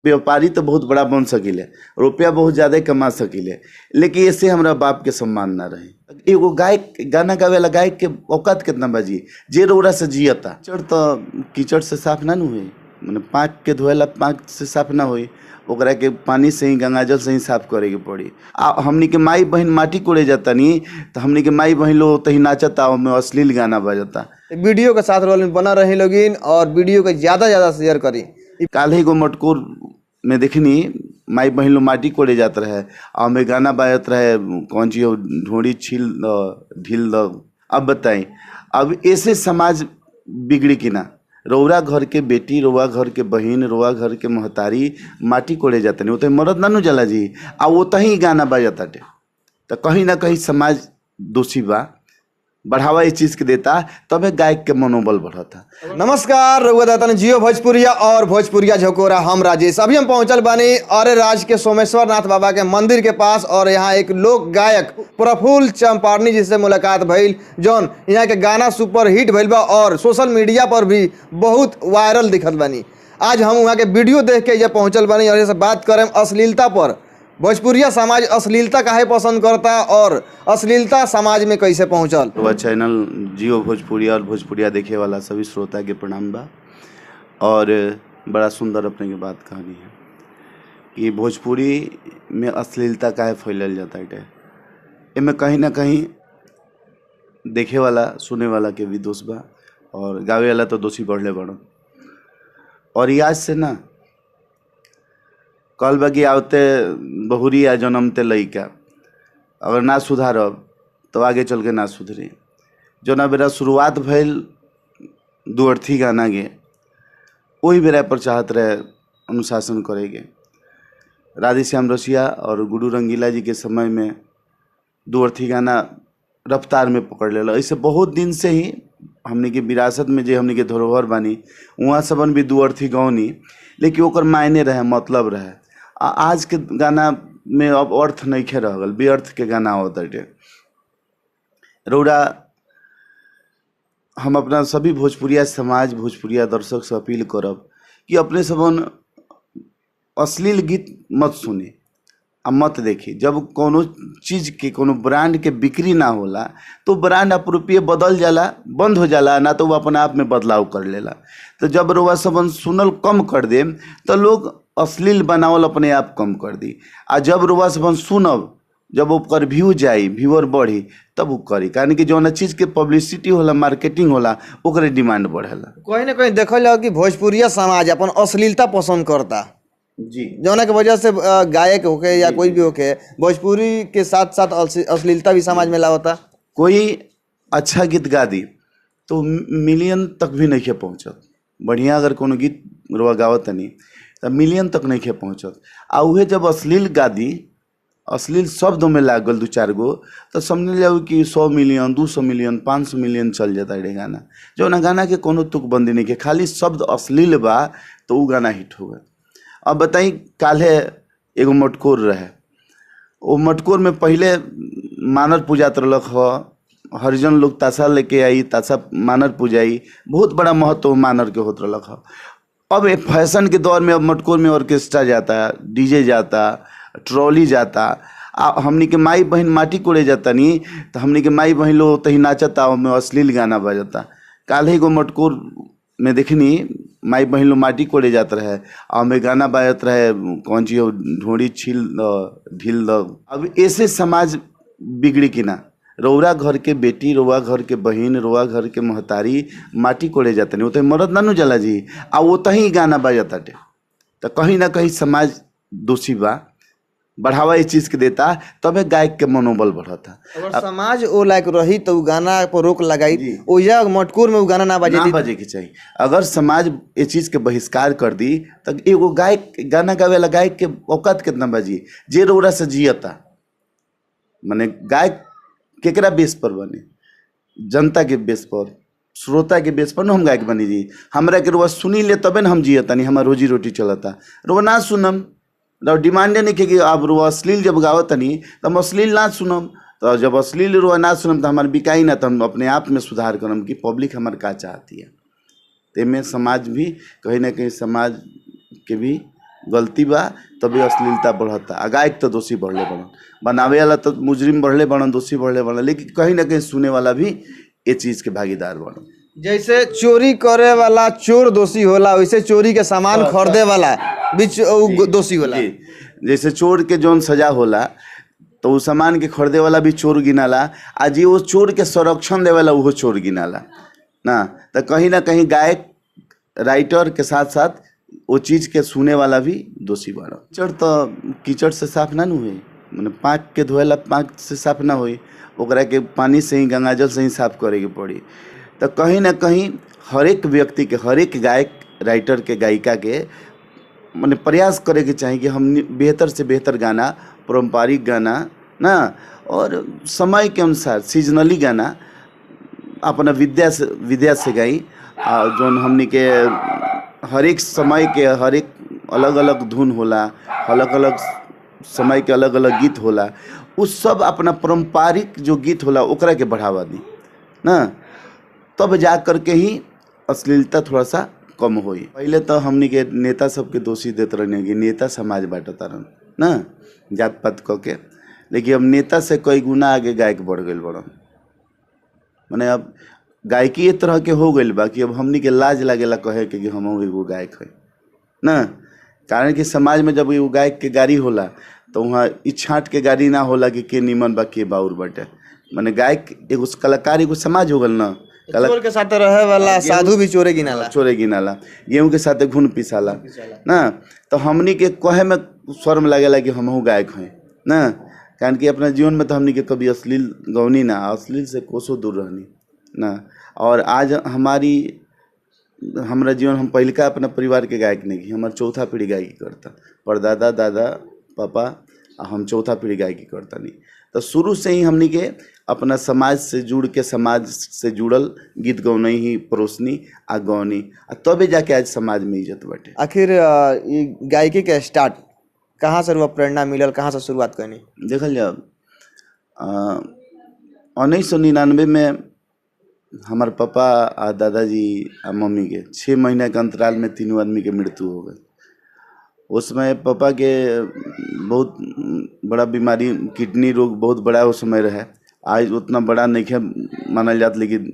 व्यापारी तो बहुत बड़ा बन सकीले, रुपया बहुत ज़्यादा कमा सकीले, लेकिन ऐसे हमरा बाप के सम्मान ना रहे। एगो गायक, गाना गावेला गायक के औकात कितना बाजी जे रौरा से जियता। कीचड़ तो कीचड़ से साफ ना नु होई, मने पाँक के धोएला पाँक से साफ ना होई, ओकरा के पानी से ही गंगाजल से ही साफ करे के पड़ी। आ हमनी के माई बहन माटी कोड़े जातानी तो हमनी के माई बहन लोग तही नाचता, ओमे अश्लील गाना बजता। वीडियो के साथ रोल में बना रही लोगिन और वीडियो के ज़्यादा ज़्यादा शेयर करी। काल ही एगो मटकोर में देखनी माई बहन लोग माटी कोड़े जात रहे आ हमें गाना बजत रहे, कौन चीज ढोड़ी छील द ढील द। अब बताई अब ऐसे समाज बिगड़ी कि ना। रौरा घर के बेटी, रौआ घर के बहन, रौआ घर के महतारी माटी कोड़े जाते नहीं, ओतही मरद ना नु जाला जी, आ ओतही गाना बजताटे। तो कहीं ना कहीं समाज दोषी बा, बढ़ावा इस चीज़ के देता, तबे गायक के मनोबल बढ़ता। नमस्कार, रउआ दातन जियो भोजपुरिया और भोजपुरिया झकोरा, हम राजेश। अभी हम पहुंचल बानी अरे राज के सोमेश्वर नाथ बाबा के मंदिर के पास और यहाँ एक लोक गायक प्रफुल्ल चंपारनी जी से मुलाकात भइल, जौन यहाँ के गाना सुपर हिट भइल बा और सोशल मीडिया पर भी बहुत वायरल दिखत बानी। आज हम वहाँ के वीडियो देख के ये पहुँचल बानी और ये बात करें अश्लीलता पर। भोजपुरिया समाज अश्लीलता काहे पसंद करता और अश्लीलता समाज में कैसे पहुंचल। वह चैनल जियो भोजपुरिया और भोजपुरिया देखे वाला सभी श्रोता के प्रणाम बा। और बड़ा सुंदर अपने के बात कहानी है कि भोजपुरी में अश्लीलता काहे फैलल जाता है। इनमें कहीं ना कहीं देखे वाला सुने वाला के भी दोष बा और गावे वाला तो दोषी बढ़ले बड़न। और ये आज से ना कल बाकी आवते बहुरी या जन्मते लइका, अगर ना सुधारब तो आगे चल के ना सुधरी। जोना बेरा शुरुआत भइल दुअर्थी गाना के, वही बेरा पर चाहत रहे अनुशासन करेके। राधेश्याम रसिया और गुरु रंगीला जी के समय में दुअर्थी गाना रफ्तार में पकड़ लेला। ऐसे बहुत दिन से ही हमने के विरासत में जे हमने के धरोहर बानी वहाँ सबन भी दुअर्थी गौनी, लेकिन ओकर मायने रहे, मतलब रहे। आ आज के गाना में अब अर्थ नहीं खे रह गल, बेअर्थ के गाना होता है। रौरा हम अपना सभी भोजपुरिया समाज, भोजपुरिया दर्शक से अपील करब कि अपने सबन अश्लील गीत मत सुनी आ मत देखी। जब कोनो चीज़ के कोनो ब्रांड के बिक्री ना होला तो ब्रांड अपरूपीय बदल जाला, बंद हो जाला, ना तो वो अपना आप में बदलाव कर लेला। तो जब रउआ सबन सुनल कम कर दे तो लोग अश्लील बनावल अपने आप कम कर दी। आ जब रउआ सबन सुनब, जब ओकर व्यू जाई, व्यूअर बढ़ी, तब वो करी। कारण कि जौन चीज़ के पब्लिसिटी होला, मार्केटिंग होला, ओकरे डिमांड बढ़ेला। कहीं ना कहीं देखल जाओ कि भोजपुरिया समाज अपन अश्लीलता पसंद करता जी, जौना के वजह से गायक होके या कोई भी होके भोजपुरी के साथ साथ अश्लीलता भी समाज में लावता। कोई अच्छा गीत गा दी तो मिलियन तक भी नहीं पहुँचत। बढ़िया अगर कोनो गीत रउआ गावत नहीं तो मिलियन तक नहीं पहुँचत। आ उहे जब अश्लील गा दी, अश्लील शब्द में लागल दू चार गो, तो समझ जाओ कि 100 मिलियन, 200 मिलियन, 500 मिलियन चल जाता है गाना। जौना गाना के कोनो तुकबंदी नहीं के, खाली शब्द अश्लील बा तो उ गाना हिट हो गया। अब बताई काल्हे एगो मटकोर रहे, वो मटकोर में पहले मानर पूजात रहलक ह, हरिजन लोग ताशा लेके आई, ताशा मानर पूजाई, बहुत बड़ा महत्व मानर के होत रहलक ह। अब एक फैशन के दौर में अब मटकोर में ऑर्केस्ट्रा जाता, डीजे जाता, ट्रॉली जाता। आ हमनी के माई बहन माटी कोड़े जाता नी तो हमनी के माई बहन लोग तही नाचता, ओमे अश्लील गाना बजता। काल्हे एगो मटकोर में देखनी माई बहन लोग माटी कोड़े जात रहे आ हमें गाना बजत रहे, कौन चीज ढोड़ी छील द ढील द। अब ऐसे समाज बिगड़ी कि ना। रौरा घर के बेटी, रौआ घर के बहन, रौआ घर के महतारी माटी कोड़े जाते नहीं, ओतही मरद ना नु जाला जी, आ ओतही गाना बजताटे। तो कहीं ना कहीं समाज दोषी बा, बढ़ावा इस चीज़ के देता, तबे गायक के मनोबल बढ़ता। अगर समाज ओ लायक रही तो उ गाना पर रोक लगाई, ओया मटकोर में उ गाना ना बाजे ना बजे के चाहिए। अगर समाज इस चीज़ के बहिष्कार कर दी तो एगो गायक, गाना गावेला गायक के औकात कितना बाजी जे रौरा से जियता। माने गायक केकरा बेस पर बने, जनता के बेस पर, श्रोता के बेस पर न हम गायक बनी जी। हमरा के रउआ सुनी ले तबे न हम जियता, नहीं हमार रोजी रोटी चलता। रउआ ना सुनम, रउआ डिमांडे नहीं कि आप रउआ अश्लील जब गावत नहीं तो हम अश्लील ना सुनम। तो जब अश्लील रउआ ना सुनम तो हमार बिकाई ना, तो हम अपने आप में सुधार करम कि पब्लिक हमार का चाहती है। तो एमे समाज भी कहीं ना कहीं समाज के भी गलती बा, तभी अश्लीलता बढ़ता। आ गायक तो दोषी बढ़ले बड़न, बनावे वाला तो मुजरिम बढ़ले बड़न, दोषी बढ़ले बड़न, लेकिन कहीं ना कहीं सुने वाला भी ये चीज़ के भागीदार बड़न। जैसे चोरी करे वाला चोर दोषी होला, वैसे चोरी के सामान खरीदे वाला भी दोषी होला। जी, जैसे चोर के जौन सजा होला तो उ सामान के खरीदे वाला भी चोर गिनाला, आ जे वो चोर के संरक्षण देवेला उहो चोर गिनाला ना। तो कहीं ना कहीं गायक राइटर के साथ साथ वो चीज़ के सुने वाला भी दोषी बाड़ा। कीचड़ तो कीचड़ से साफ ना हुई, माने पाँक के धोएला पाँक से साफ ना हुई, ओकरा के पानी से ही गंगाजल से ही साफ करे के पड़ी। तो कहीं ना कहीं हर एक व्यक्ति के, हर एक गायक राइटर के, गायिका के माने प्रयास करे के चाही कि हम बेहतर से बेहतर गाना, पारंपरिक गाना ना, और समय के अनुसार सीजनली गाना अपना विद्या से गाई। आ जौन हमनी के हर एक समय के हर एक अलग अलग धुन होला, अलग अलग समय के अलग अलग गीत होला, उ सब अपना पारंपरिक जो गीत होला ओकरा के बढ़ावा दी ना, तब जा करके ही अश्लीलता थोड़ा सा कम होई। पहले तो हमनी के नेता सबके दोषी देत रहने कि नेता समाज बांटता रहन ना जात पात क के, लेकिन अब नेता से कई गुना आगे गायक बढ़ गइल बड़न। माने अब गायकी एक तरह के हो गइल बा कि अब हमनी के लाज लागेला कहे के कि हमहू एगो गायक है ना। कारण कि समाज में जब एगो गायक के गाड़ी होला तो वहाँ ई छाँट के गाड़ी ना होला कि के निमन बा के बाउर बाटे। माने गायक एगो कलाकार एगो समाज हो गल ना। चोर के साथ रहे वाला साधु भी चोरे गिनाला, चोरे गिनाला, गेहूं के साथे घुन पिसाला ना। तो हमनी के कहे में शर्म लागेला कि हमहू गायक हैं ना, कारण कि अपना जीवन में तो हमनी के कभी अश्लील गौनी ना, अश्लील से कोसों दूर रहनी ना। और आज हमारी हमारा जीवन, हम पहिलका अपना परिवार के गायक नहीं, हमार चौथा पीढ़ी गायकी करता, परदादा दादा पापा हम चौथा पीढ़ी गायकी करता नहीं। तो शुरू से ही हमनी के अपना समाज से जुड़ के समाज से जुड़ल गीत गौनी ही परोसनी आ गौनी, आ तबे जाके आज समाज में इज्जत बाटे। आखिर ये गायकी के स्टार्ट कहाँ से रुआ प्रेरणा मिलल, कहाँ से शुरुआत करनी? देखल जाओ 1999 में हमार पापा आ दादाजी आ मम्मी के 6 महीना के अंतराल में तीनों आदमी के मृत्यु हो गई। उसमें पापा के बहुत बड़ा बीमारी, किडनी रोग बहुत बड़ा उस समय रहे, आज उतना बड़ा नहीं है मानल जात, लेकिन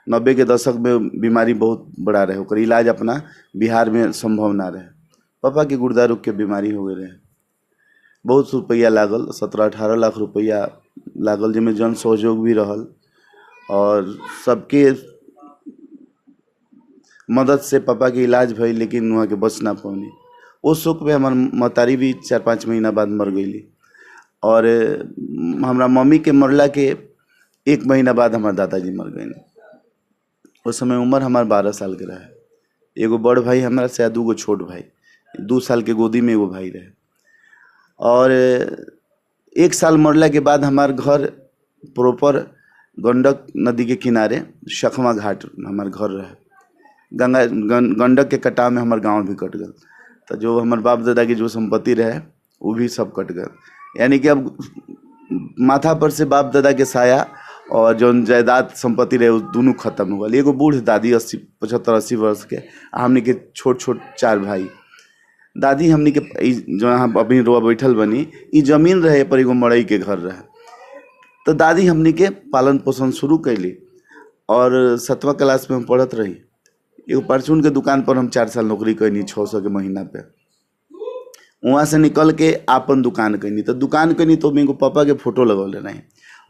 90 के दशक में बीमारी बहुत बड़ा रहे, ओकर इलाज अपना बिहार में संभव ना रहे। पापा के गुर्दा रोग के बीमारी हो गए रहे, बहुत रुपया लागल, 17-18 लाख रुपया लागल, जिसमें जन सहयोग भी रहल और सबके मदद से पापा के इलाज भइल, लेकिन वहाँ के बच ना पौनी। उस शोक में हमार महतारी भी 4-5 महीना बाद मर गई और हमारा मम्मी के मरला के 1 महीना बाद हमार दादाजी मर गए। उस समय उम्र हमार 12 साल के रहे, एगो बड़ भाई हमारा से 2 गो छोट भाई, 2 साल के गोदी में एगो भाई रहे। और 1 साल मरला के बाद हमार घर प्रॉपर गंडक नदी के किनारे सखमा घाट हमार घर रहे, गंगा गंडक के कटाव में हमार गांव भी कट गल। तो जो हमार बाप दादा की जो संपत्ति रहे वो भी सब कट गल, यानी कि अब माथा पर से बाप दादा के साया और जो जायदाद संपत्ति रहे वो दोनों खत्म हो गल। एगो बूढ़ दादी 75-80 वर्ष के, हमने के छोट छोट 4 भाई। दादी हमने के जो यहाँ अभी रोआ बैठल बनी ई जमीन रहे पर एगो मड़ई के घर रहे, तो दादी हमने के पालन पोषण शुरू कैली और 7वां क्लास में हम पढ़त रही। एगो परचून के दुकान पर हम 4 साल नौकरी कैनी 600 के महीना पे, वहाँ से निकल के आपन दुकान कैनी। तो दुकान कैनी तो मेरे पापा के फोटो लगौले रही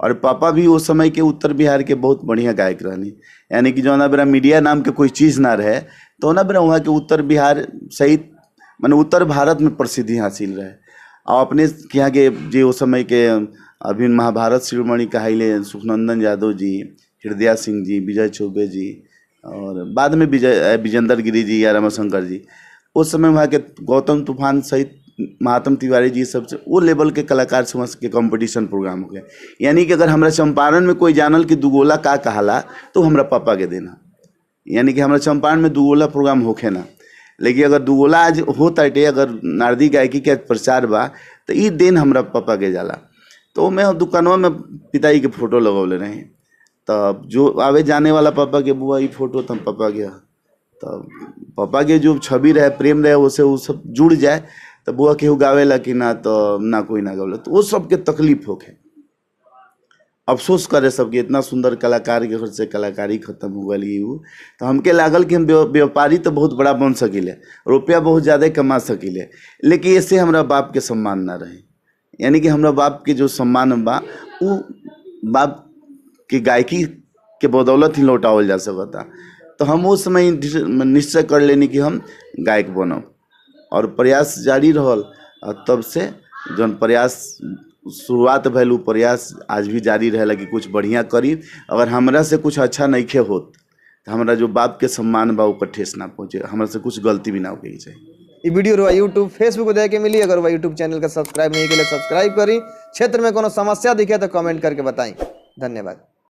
और पापा भी उस समय के उत्तर बिहार के बहुत बढ़िया गायक रहनी, यानी कि जौना बेरा मीडिया नाम के कोई चीज़ ना रहे तो ना बेरा वहाँ के उत्तर बिहार सहित माने उत्तर भारत में प्रसिद्धि हासिल रहे। और अपने यहाँ के जे उस समय के अभी महाभारत शिरोमणि कहाइले सुखनंदन यादव जी, हृदय सिंह जी, विजय चौबे जी और बाद में विजेंद्र गिरी जी या रमाशंकर जी, उस समय वहाँ के गौतम तूफान सहित महात्म तिवारी जी सबसे वो लेवल के कलाकार से वहाँ के कंपटीशन प्रोग्राम हो गया। यानी कि अगर हमारा चंपारण में कोई जानल कि दुगोला का कहाला तो हमारा पापा के देना, यानी कि हमारा चंपारण में दुगोला प्रोग्राम होखे ना, लेकिन अगर दुगोला आज होता है, अगर नारदी गायकी के प्रचार बा तो ये then हमारा पापा के जाला। तो मैं दुकानवा में पिताजी के फोटो लगौले रही, तब जो आवे जाने वाला पापा के बुआ ये फोटो तो हम पापा के, तो पापा के जो छवि रहे, प्रेम रहे, उसे वो सब जुड़ जाए। तो बुआ केहू गावेला कि ना, तो ना कोई ना गावेला, तो वो सबके तकलीफ होखे, अफसोस करे सबके, इतना सुंदर कलाकार के घर से कलाकारी खत्म हो गई उ। तो हमके लागल कि हम व्यापारी तो बहुत बड़ा बन सकीले, रुपया बहुत ज़्यादा कमा सकीले, लेकिन इससे हमरा बाप के सम्मान ना रहे। यानी कि हमरा बाप के जो सम्मान बा उ बाप के गायकी के बदौलत ही लौटावल जा सकता। तो हम उस समय निश्चय कर लेनी कि हम गायक बनब और प्रयास जारी रहल। और तब से जौन प्रयास शुरुआत भइल उ प्रयास आज भी जारी रहेला कि कुछ बढ़िया करी। अगर हमरा से कुछ अच्छा नइखे होत तो हमरा जो बाप के सम्मान बा ओकर ठेस ना पहुँचे, हमरा से कुछ गलती भी ना होके के चाही। ये वीडियो रुआ यूट्यूब फेसबुक देखे के मिली। अगर वह यूट्यूब चैनल का सब्सक्राइब नहीं के लिए सब्सक्राइब करी। क्षेत्र में कोनो समस्या दिखे तो कमेंट करके बताई। धन्यवाद।